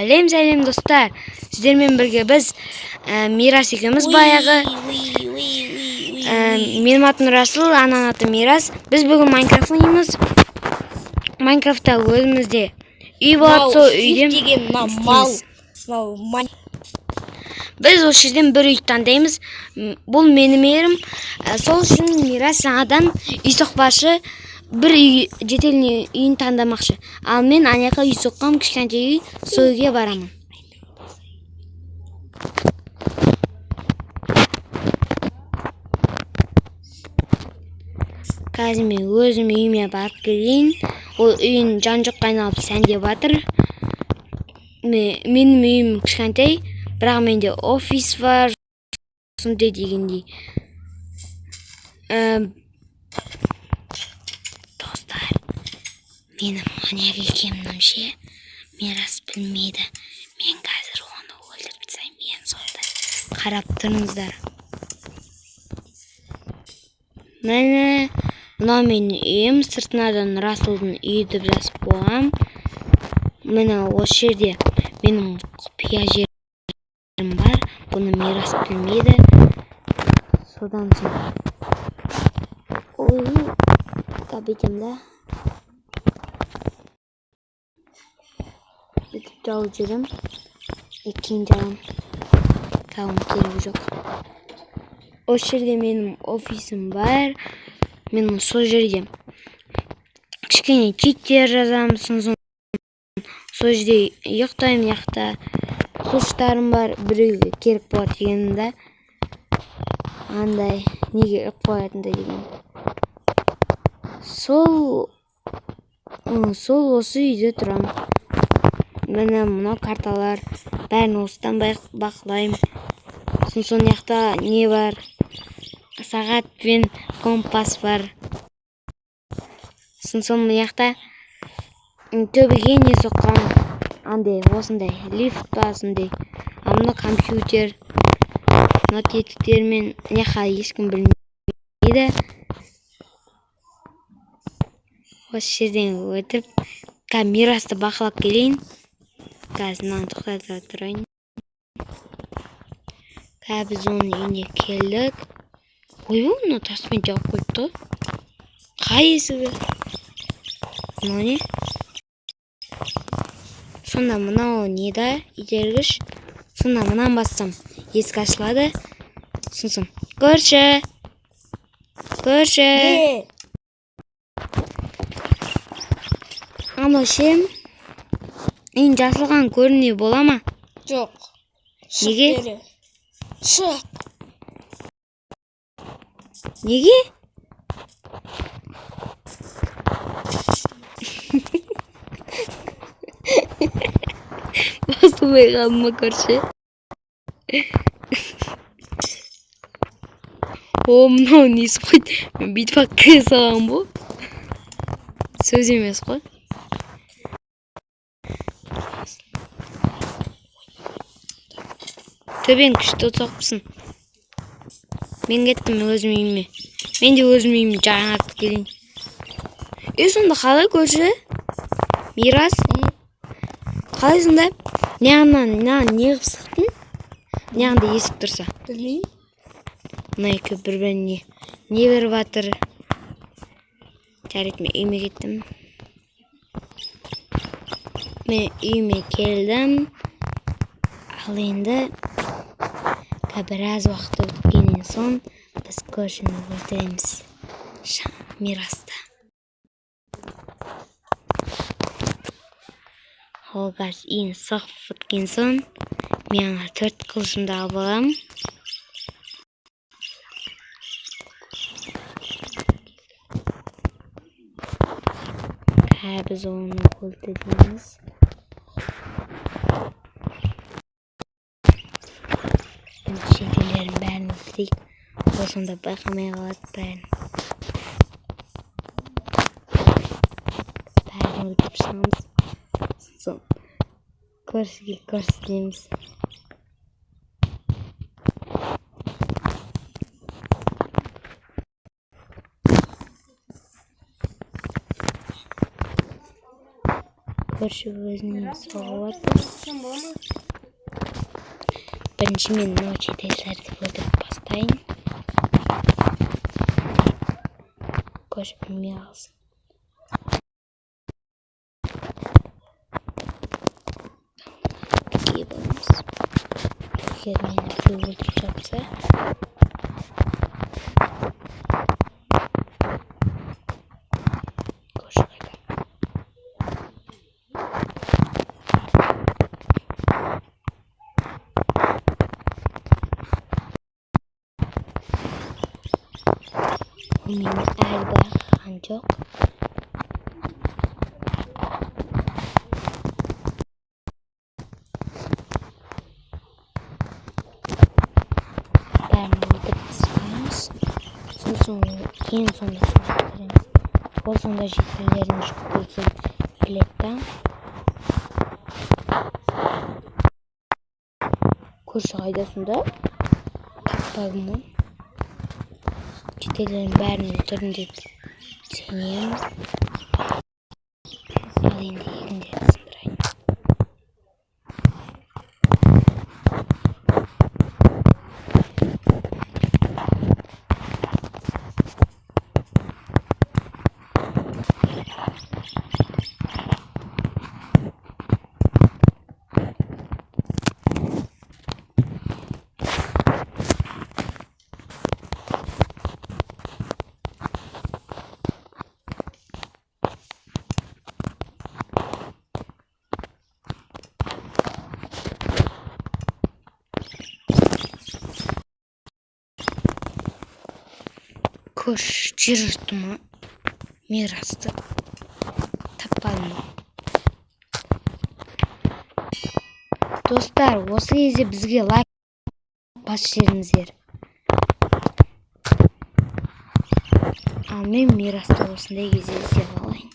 Сәлем, сәлем, достар! Сіздермен бірге біз Мирас екеуміз баяғы. Менің атым Расул, ананың аты Мирас. Біз бүгін Майнкрафт ойнаймыз. Майнкрафтта өзімізде үй болады, сол үйден деген мынау мал істейміз. Мынау Біз осы жерден бір үй таңдаймыз. Бұл менің ерім. Сол үшін Мирас жаңадан үй соқпашы, бір үй жетеліне үйін таңдамақшы. Ал мен ана жаққа үй соққам, кішкентай үй, сол үйге барамын. Қазір мен өзім үйіме барып келейін. Ол үйін жан жаққа айналып сәндеп жатыр. Менің үйім кішкентай, бірақ менде офис бар, сондай дегендей. Достар, менің маньяк екенімді ше Мирас білмейді. Мен қазір оны өлтіріп тастаймын ең соңында. Қарап тұрыңыздар. Міне, мынау менің үйім, сыртына Расулдың үйі деп жазып қойғам. Міне, осы жерде менің құпия жерім бар. Бұны Мирас білмейді. Содан соң ой, бүйтемін да. Бүйтіп жауып жүремін. Кейін жауамын. Қазір керегі жоқ. Осы жерде менің офисім бар. Мен сол жерде кішкене читтер жазамын, сосын сол жерде ұйықтаймын. Мына жақта қылыштарым бар, біреуге керек болады деген да, андай неге іліп қоятындай деген. Сол сол осы үйде тұрамын. Міне, мынау карталар, бәрін осыдан бақылаймын. Сосын мына жақта не бар? Сағат пен компас бар. Сосын мына жақта төбеге не соққан, андай осындай лифт па, сондай. А мына компьютер, мына тетіктермен мына жаққа ешкім білмейді. Осы жерден өтіп, қазір Мирасты бақылап келейін. Қазір мынаны тоқтата тұрайын. Қазір біз оның үйіне келдік. Ойбай, мына таспен жауып қойыпты ғой. Қай есігі? Мынау не? Сонда мынау не да, itергіш. Сонда мынаны бассам, есік ашылады. Сосын көрші. Көрші. Не? Анау ше, үйің жасылған көріне бола ма? Жоқ. Шық Неге? Бері. Шық. Неге? Басылмай қалды ма, көрші? О, мынау несі қойды? Мен бүйтіп ақ кіре саламын ғой. Сөз емес қой. Төбең күшті соқыпсың. Мен кеттім өзім үйіме. Мен де өзім үйімді жаңартып келейін. Е, сонда қалай, көрші? Мирас? Қалай сонда? Мына мына не қылып сықтың? Мына есік тұрса. Білмеймін. Мына екеуі бір біріне не беріп жатыр? Жарайды, мен үйіме кеттім. Мен үйіме келдім. Ал енді біраз уақыт өткеннен соң біз көршіні өлтіреміз. Мирасты. Ол қазір үйін соғып біткен соң мен ана төрт қылышымды алып аламын. Қазір біз оны өлтіреміз. Шетелдердің бәрін өлтірейік. Ол сонда байқамай қалады бәрін. Бәрін өлтіріп шығамыз. Сосын көршіге көрсетеміз. Көрші Көрші өзінің үйін соғып жатыр. Бірінші мен мынау жительдерді өлтіріп бастайын. Көрші білмей қалсын. Киіп аламыз. Егер мені біреу өлтіріп жатса, көрші қайда? Ол мені әлі байқаған жоқ. Бәрін өлтіріп тастаймыз. Сосын ең соңында соғып кіреміз. Ол сонда жительдердің жоқ екенін біледі да. Көрші қайда сонда? Таппадым ғой. Жительдердің бәрін өлтірдім деп сенемін. Ал енді егіндерді сындырайын. Көрші жер жұтты ма? Мирасты таппадым ғой. Достар, осы кезде бізге лайк басып жіберіңіздер. Ал мен Мирасты осындай кезде іздеп алайын.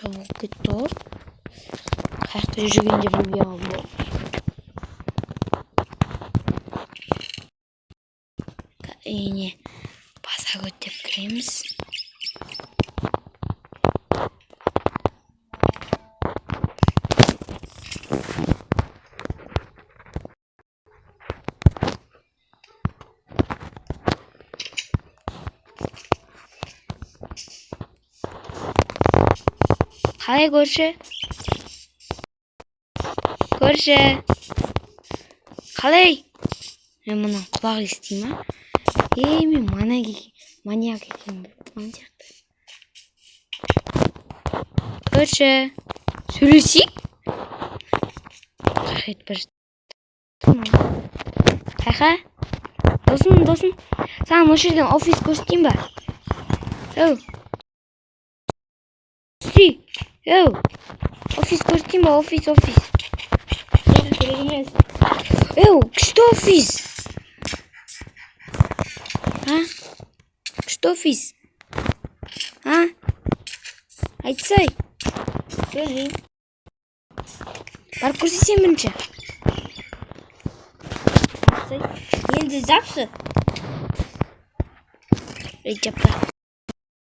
Жоғалып кетті ғой. Қай жақта жүргенін де білмей қалдым ғой. Үйіне баса көтеп кіреміз. Қалай, көрші? Көрші. Қалай? Мен мұның құлағы ести ма? Ей, мен маньяк екенін біліп тұрған сияқты. Көрші. Сөйлесейік? Қайқа кетіп бара жатыр? Қайқа? Досым, досым. Саған осы жерден офис көрсетейін ба? Оу. Сүй. Оу. Офис көрсетейін ба? Офис, офис. Жоқ, керек емес. Оу, күшті офис. А? Күшті офис. А? Айтсай. Білмеймін. Барып көрсетсем бірінші. Енді жапшы. Ей, жаппа.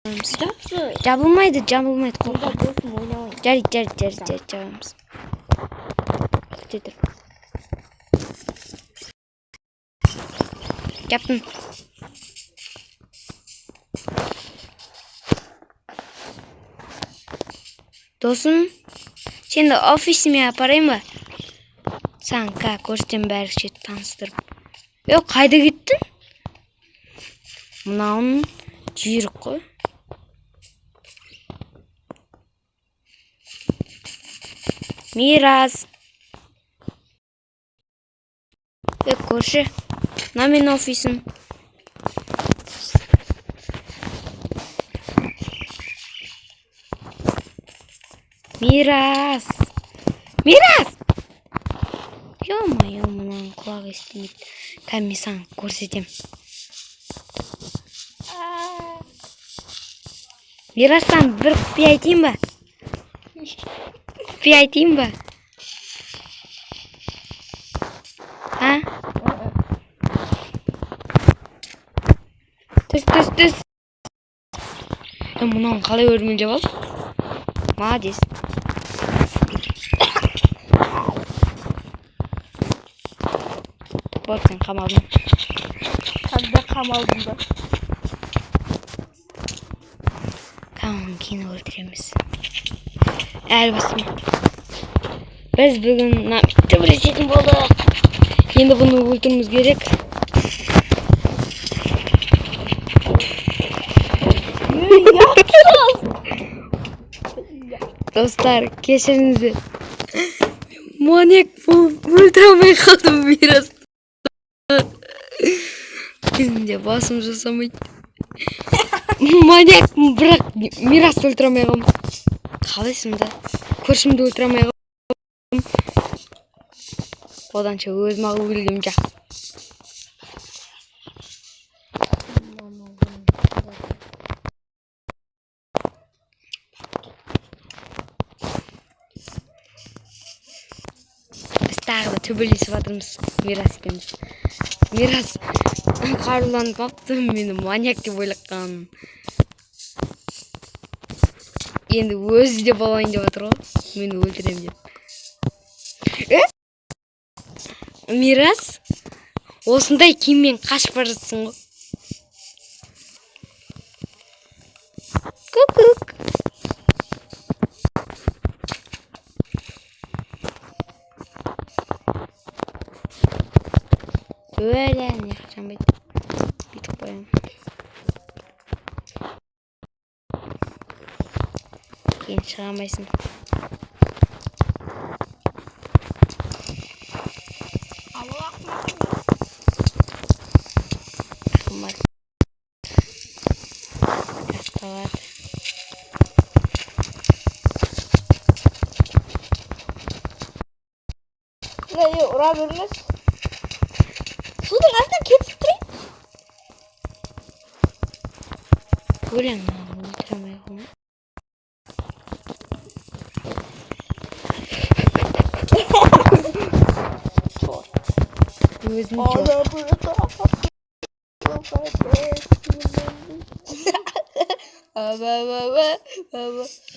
Жапшы. Жабылмайды, жабылмайды, Онда қорықпа. досым ойнамайды. Жарайды, жарайды, жарайды, жарайды, жабамыз. Күте тұр. Жаптым. Досым, сені офисіме апарайын ба? Саған ка көрсетемін, бәрі шет таныстырып. Е, қайда кеттің? Мынауың жүйрік қой. Мирас. Е, көрші. Мына менің офисім. Мирас. Мирас! Ё-моё, мынаның құлағы естімейді. Қазір мен саған көрсетемін. Мирастан бір құпия айтайын ба? Құпия айтайын ба? А? Түс, түс, түс. Е, мынаны қалай өрмелеп алды? Молодец. Вот, сен қамалдың. Когда қамалдым ба? Кейін өлтіреміз. Әлі басма. Біз бүгін мына төбелесетін болдық. Енді бұны өлтіруіміз керек. Ұятсыз! Достар, кешіріңіздер. Маньяк болып өлтіре алмай қалдым Мирасты. Кезінде басым жасамайды. Маньяк, бірақ Мирасты өлтіре алмай қалдым. Қалай сонда? Көршімді өлтіре алмай қалдым. Оданша өзім ақ өлгенім жақсы. Біз тағы да төбелесіп жатырмыз Мирас екеуміз. Мирас қаруланып алыпты, мені маньяк деп ойлап қалған. Енді өзі де болайын деп жатыр ғой, мені өлтіремін деп. Е? Мирас, осындай киіммен қашып бара жатсың ғой. Ку-кук. Өлә, не қашан бүйтіп қоямын. Кейін шыға алмайсың. Алло, ақымақ. Ақымақ. Тасталады. Мына ұра бермес. Судың астынан кетіп тұрайын. Өлем, өлтіре алмай қалдым. Черт. Өзім жоқ.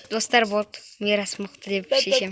Достар, болды. Мирас мықты деп шешем.